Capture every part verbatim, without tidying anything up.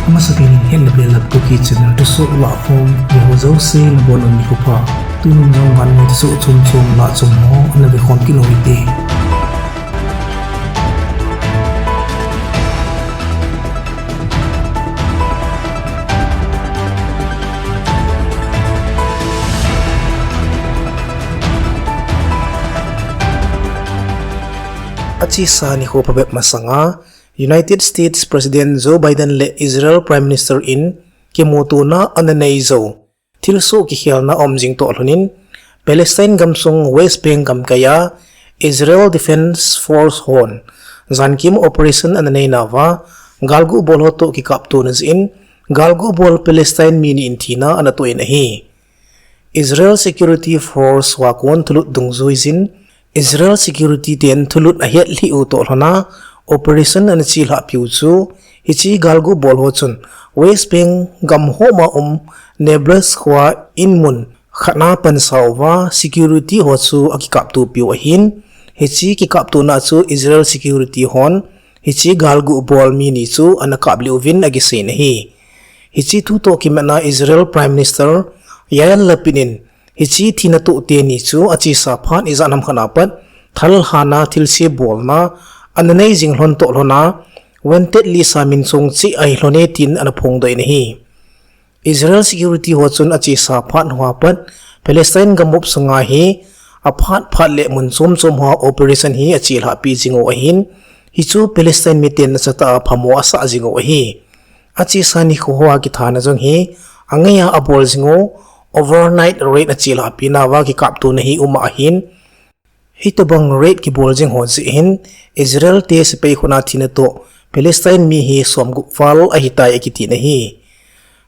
Amasapen in Hetna Belap Kuki channel thusoh lahkhom, miho jouse nabonun nikho pha. Tunin jong vannoi thusoh chomchom lahchom ho ana vekhom kit u hite. Achesa nikho phabep masanga, United States President Joe Biden le Israel Prime Minister in kimutona ana nei jou. Thilsoh kikhelna aum jing toh lhonin, Palestine gamsung West Bank gamkai a Israel Defense Force hon jankim operation ana neinauva, galguh bol ho toh kikaptona jeh in, galguh bol Palestine mi ni in thina ana toh in ahi. Israel Security Force ho a kon thulut dungjuijin, Israel security ten thulut ahet lhih u toh lhona operation ana chelhahpiu chu, hiche galguh bol ho chun West Bank gam hom a um Nablus khoa in mun khat a pansa uva security ho chu akikaptopiu ahin, hiche kikaptona chu Israel security hon hiche galguh bol mi ni chu ana kaplih uvin akisei in ahi. Hiche thu toh kimatna Israel Prime Minister Yair Lapid in hiche thina toh teni chu achesa phat ijat ham khat a pat thal hana thilse bolna ana nei jing lhon toh lhona wanted list a min chong cheh ahi lhone tin ana phongdoh in ahi. Israel security ho chun achesa phat hoa pat Palestine gam mop sunga hi aphat phat le mun chom chom hoa operation hi achelhahpi jing u ahin, hichu Palestine miten nasatah a phamo asah jing u ahi. Achesa nikho hoa kithana jong hi angaiya abol jing u, overnight raid achelhahpi nauva kikaptona hi um ahin, hitobang raid kibol jing ho jeh hin Israel te sepai khut a thina toh Palestine mi hi somgup val ahitai akitin ahi.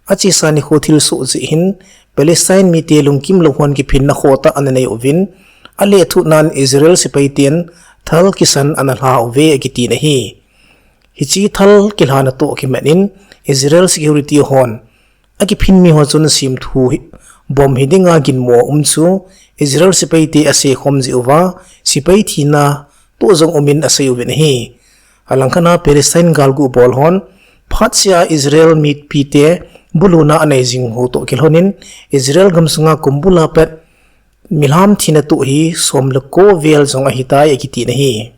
Achesa nikho thilsoh jeh hin Palestine mite lungkim lou hon kiphinna khohtah ana nei uvin, alethuhnan Israel sepai ten thal kisan ana lha uve akitin ahi. Hiche thal kilhana toh kimat in Israel security hon akiphin mi ho chun semthu hi, bomb hi dinga ginmo um chu Israel sepai te asekhom jeh uva, sepai thina toh jong umin asei uvin ahi. Alangkhat a Palestine galguh bol hon phatseh a Israel mipite buluna anei jing ho toh kilhonin Israel gamsunga kumbul a pat milham thina toh hi som le ko vel jong ahitai akitin ahi.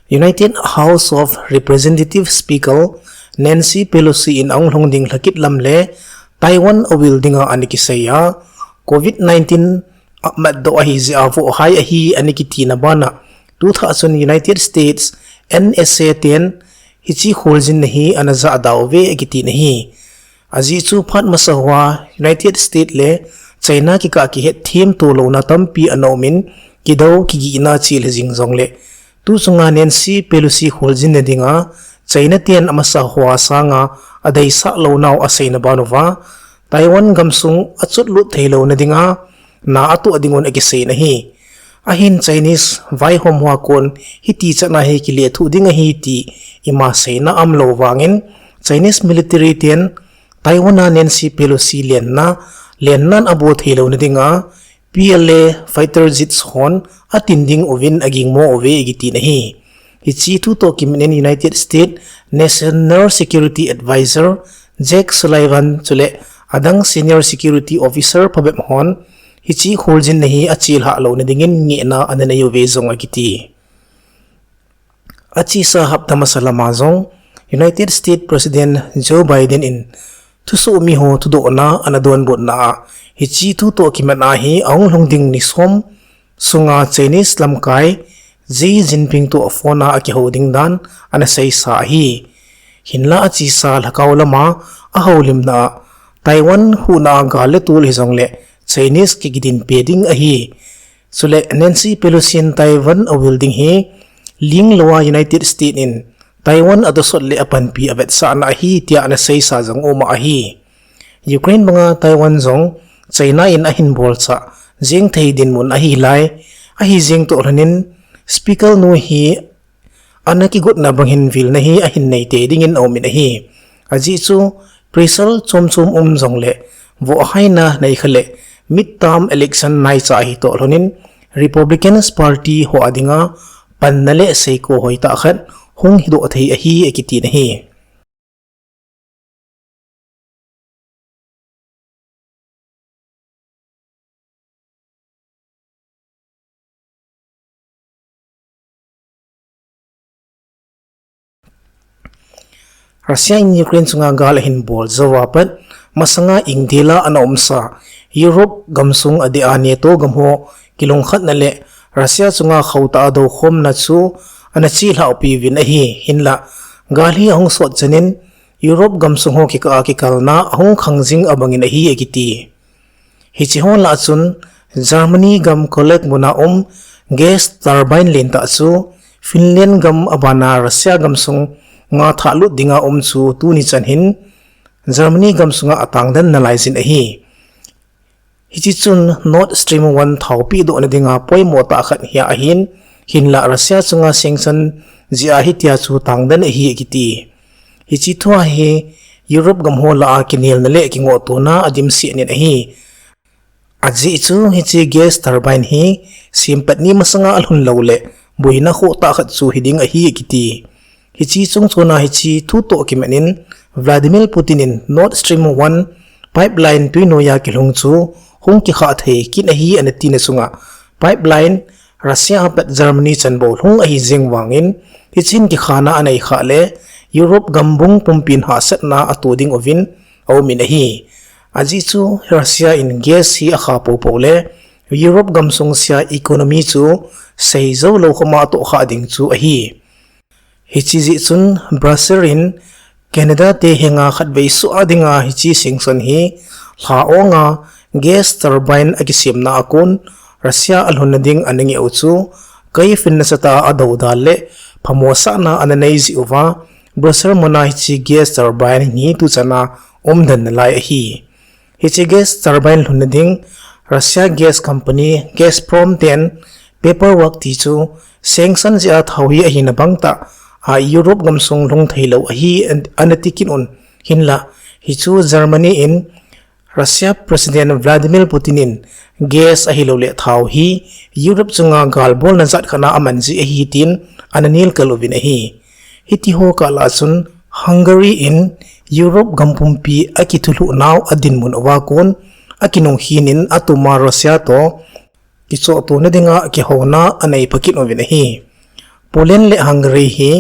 United House of Representative Speaker Nancy Pelosi in ahung lhung ding lhakit lam le Taiwan avil dinga ana kisei a, covid nineteen amatdoh ahi jeh a vohhai ahi ana kitina bana, tuthah chun United States N S A ten hiche kholjinna hi ana jahda uve akitin ahi. Ajeh chu phat masa hoa United States le China kikah kihetthem to louna tampi ana umin, kidou kigihna chelhi jing jongle, tu chunga Nancy Pelosi kholjinna dinga China ten amasa hoa sanga adeisah lounau aseina banuva, Taiwan gamsung achotlut theilouna dinga na atoh dingun akisei in ahi. Ahin Chinese vaihom hoa kon hiti chan a hi kilethuh ding ahi ti ima seina aum lou vangin, Chinese military ten Taiwan a Nancy Pelosi lenna, lennan abol theilouna dinga P L A fighter jets hon atin ding uvin agingmo uve akitin ahi. Hiche thu toh kimanin United States National Security Advisor Jake Sullivan chule adang senior security officer phabep hon hiche kholjinna hi achelhah louna dingin ngehna ana nei uve jong akiti. Achesa hapta masa lama jong United States President Joe Biden in thusoh mi ho thudohna ana donbutna a, hiche thu toh kimat a hi ahung lhung ding ni som sunga Chinese lamkai Xi Jinping toh phone a akihou ding dan ana seisa ahi. Hinla achesa lhakao lama ahoulimna a Taiwan huhna a gal le tol hijongle Chinese kikidinpe ding ahi. Chule Nancy Pelosi in Taiwan avil ding hi linglouva United States in Taiwan adosot le apanpi avetsahna ahi tia ana seisa jong uma ahi. Ukraine banga Taiwan jong China in ahin bolchah jeng thei dinmun ahilai, ahi jeng toh lhonin Speaker nu hi ana kigotna bang hin vilna hi ahin nei tei dingin aumin ahi. Ajeh chu Pressure chomchom um jongle vote haina nei kha le midterm election naicha hi toh lhonin Republicans Party ho a dinga panna le seiko hoitah khat hung hidoh thei ahi akiti na hi. Russia in Ukraine chunga gal ahin bol jouva pat masanga India la ana umsa Europe gamsung adeh a NATO gam ho kilungkhatna le Russia chunga khauta a dokhomna chu ana chilhaupi uvin ahi. Hinla gal hi ahung sot chanin Europe gamsung ho kikah a kikalna ahung khang jing abangin ahi akiti. Hiche ho lah a chun Germany gam Köln muna um gas turbine lentah chu Finland gam abana Russia gamsung nga thahlut dinga um chu tuni chan hin Germany gamsunga atangden nalai jin ahi. Hiche chun Nord Stream one thaupi dohna dinga poimo tah khat hi ahin, hinla Russia chunga sanction jeh a hitia chu tangden ahi akiti. Hiche thua hi Europe gam ho lah a kinelna le kingohtona adimset nin ahi. Ajeh chu hiche gas turbine hi sempatni masanga alhun lou le boina khoh tah khat chu hiding ahi akiti. Hiche chungchona hiche thu toh kimanin Vladimir Putin in Nord Stream one pipeline twi noiya kilhung chu hung kikhah thei kit ahi ana tina chunga pipeline Russia apat Germany chanbou lhung ahi jeng vangin, hiche hin kikhana anei khah le Europe gambung pumpin hahsatna ato ding uvin aumin ahi. Ajeh chu Russia in gas hi akha poupou le Europe gamsung sia economy chu seijou lou khoma atohkhah ding chu ahi. Hiche jeh chun Brussels in Canada te henga khatvei soh a dinga hiche sanction hi lha onga gas turbine akisemna a kon Russia alhunna ding ana ngeh u chu Kyiv in nasatah a adoudal le phamosahna ana nei jeh uva Brussels muna hiche gas turbine hi tuchan a umden nalai ahi. Hiche gas turbine lhunna ding Russia gas company Gazprom ten paperwork ti chu sanction jeh a thau hi ahina bangtah a Europe gamsung lhung theilou ahi ana ti kit un, hinla hichu Germany in Russia President Vladimir Putin in gas ahilouleh thau hi Europe chunga galbolna jat khat a aman jeh ahi tin ana nelkal uvin ahi. Hitiho kah lah a chun Hungary in Europe gam pumpi akithulhuh nau adinmun uva kon akinungkhin in atuma Russia toh kichohtona dinga kihouna anei pha kit uvin ahi. Poland le Hungary hi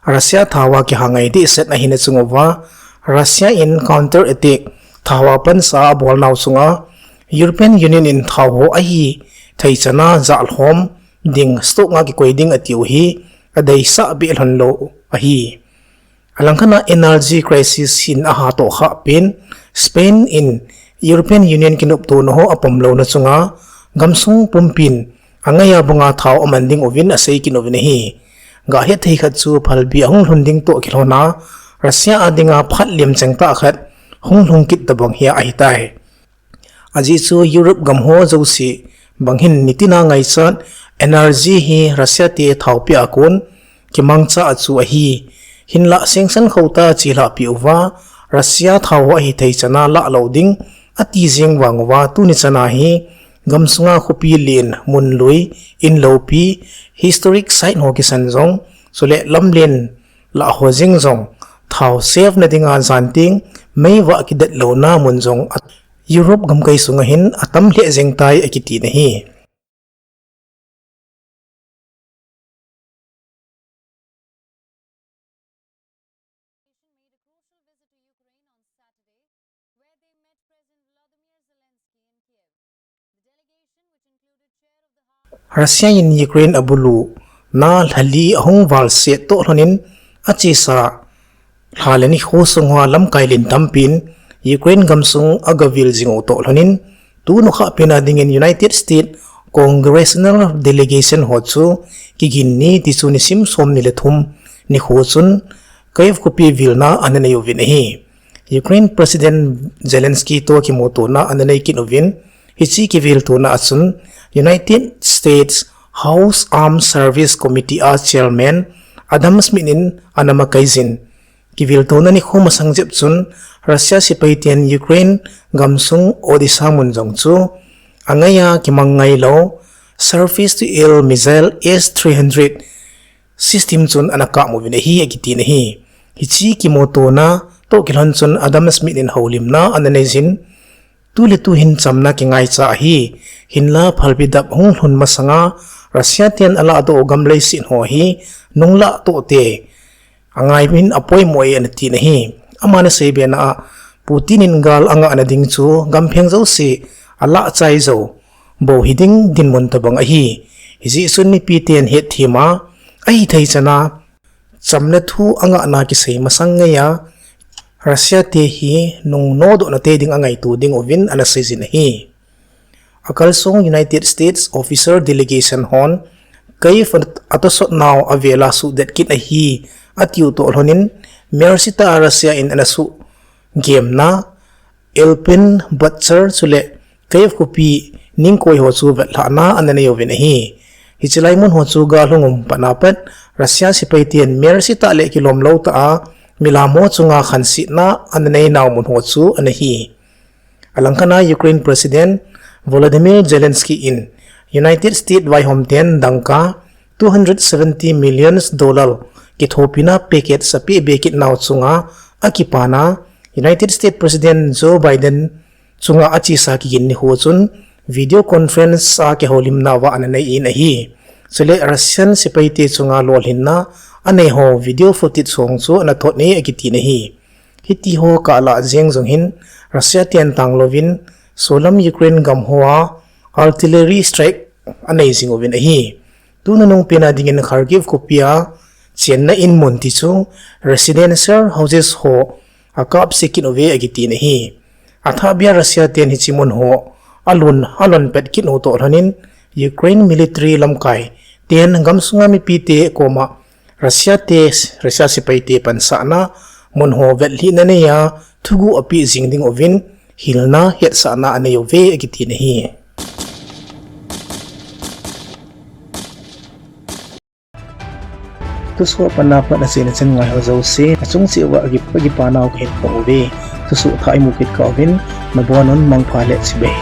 Russia thau a kiha ngai dehset ahina chung uva Russia in counter attack thau a pansa abol nau chunga European Union in thau ho ahithei chan a jahlhom ding stock a kikoi ding atiu hi adeisah beh lhon lou ahi. Alangkhat a energy crisis hin aha tohkhah pen Spain in European Union kinoptona ho apomlouna chunga gamsung pumpin angaiya banga thau aman ding uvin asei kit uvin ahi. Gahet thei khat chu phalbi ahung lhun ding toh kilhona Russia a dinga phat lemchang tah khat hung lhung kit tabang hi ahitai. Ajeh chu Europe gam ho jouse bang hin nitina ngaichat energy hi Russia te thaopi a kon kimangcha a chu ahi. Hinlah sanction khauta chilhahpi uva Russia thao ho ahithei chan a lahlou ding ati jeng vang uva tuni chan a hi gamsunga khopi len, mun lui, in loupi, historic site ho kisan jong, chule lamlen lah ho jeng jong thao save na dinga janteng meivah kidet louna mun jong a Europe gamkai sunga hin atam lheh jeng tai akiti na hi. Russia in Ukraine abulu na lhali ahung valset toh lhonin achesa lha le nikho sung hoa lamkai len tampin Ukraine gamsung agavil jing u toh lhonin, tu nukha pena dingin United States Congressional Delegation ho chu kigin ni ti chu nisim som ni le thum nikho chun Kyiv khopi vilna ana nei uvin ahi. Ukraine President Zelensky toh kimutona ana nei kit uvin, hiche kiviltona a chun United States House Armed Service Committee a Chairman Adam Smith in ana makai jin, Kiviltouna nikho masang jep chun Russia sepai ten Ukraine gamsung Odesa mun jong chu angaiya kimang ngailou surface to air missile S three hundred system chun ana kap uvin ahi akitin ahi. Hiche kimutona toh kilhon chun Adam Smith in houlimna ana neijin, tu le tu hin chamna kingaicha ahi. Hinla phalbi dap hung lhun masanga Russia ten alahdoh gam leiset ho hi nunglah toh te angaivin apoimo e anatin ahi. Aman asei bena a, Putin in gal angahna ding chu gampheng jouse alah chai jou bou hiding dinmun tobang ahi. Hijeh chun mipi ten hetthem a, ahithei chana chamna thu angahna kisei masang ngeiya Russia te hi nungnodohna te ding angaito ding uvin ana seijin ahi. Akalsong United States officer delegation hon Kyiv atosot nau avela suhdet kit ahi atiu toh lhonin, melsetah a Russia in ana suhgemna Irpin, Bucha chule Kyiv khopi ningkoi ho chu vetlhahna ana neiuvin ahi. Hiche lai mun ho chu gal hung um patna pat Russia sepai ten melsetah le kilomlou tah a milam ho chunga khansetna ana neinau mun ho chu ana hi. Alangkhat a Ukraine President Volodymyr Zelensky in United States vaihom ten dangka two hundred seventy million dollar kithopina package apeh be kit nau chunga akipana United States President Joe Biden chunga achesa kigin nikho chun video conference a kihoulimna uva ana neiyin ahi. Chule Russian sepai te chunga lolhinna anei ho video footage ho chu ana thot e akitin ahi. Hiti ho kah lah jeng jong hin Russia ten tanglouvin solam Ukraine gam hoa artillery strike anei jing uvin ahi. Tuni nung pena dingin Kharkiv khopia chenna in mun tichu residential houses ho akapse kit uve akitin ahi. Athahbeh a Russia ten hiche mun ho alon, alon pet kit u toh lhonin Ukraine military lamkai ten gamsunga mipi te koma Russia te, Russia sepai te pansahna mun ho vetlhihna neiya thuguh apeh jing ding uvin hilna hetsahna anei uve akitin ahi. Thusoh apat na pat achaina chan ngai ho jouse achung cheh uva akipa nau kahin phong uve. Thusoh thah imu kit kah uvin nabonun mangpha le chibai.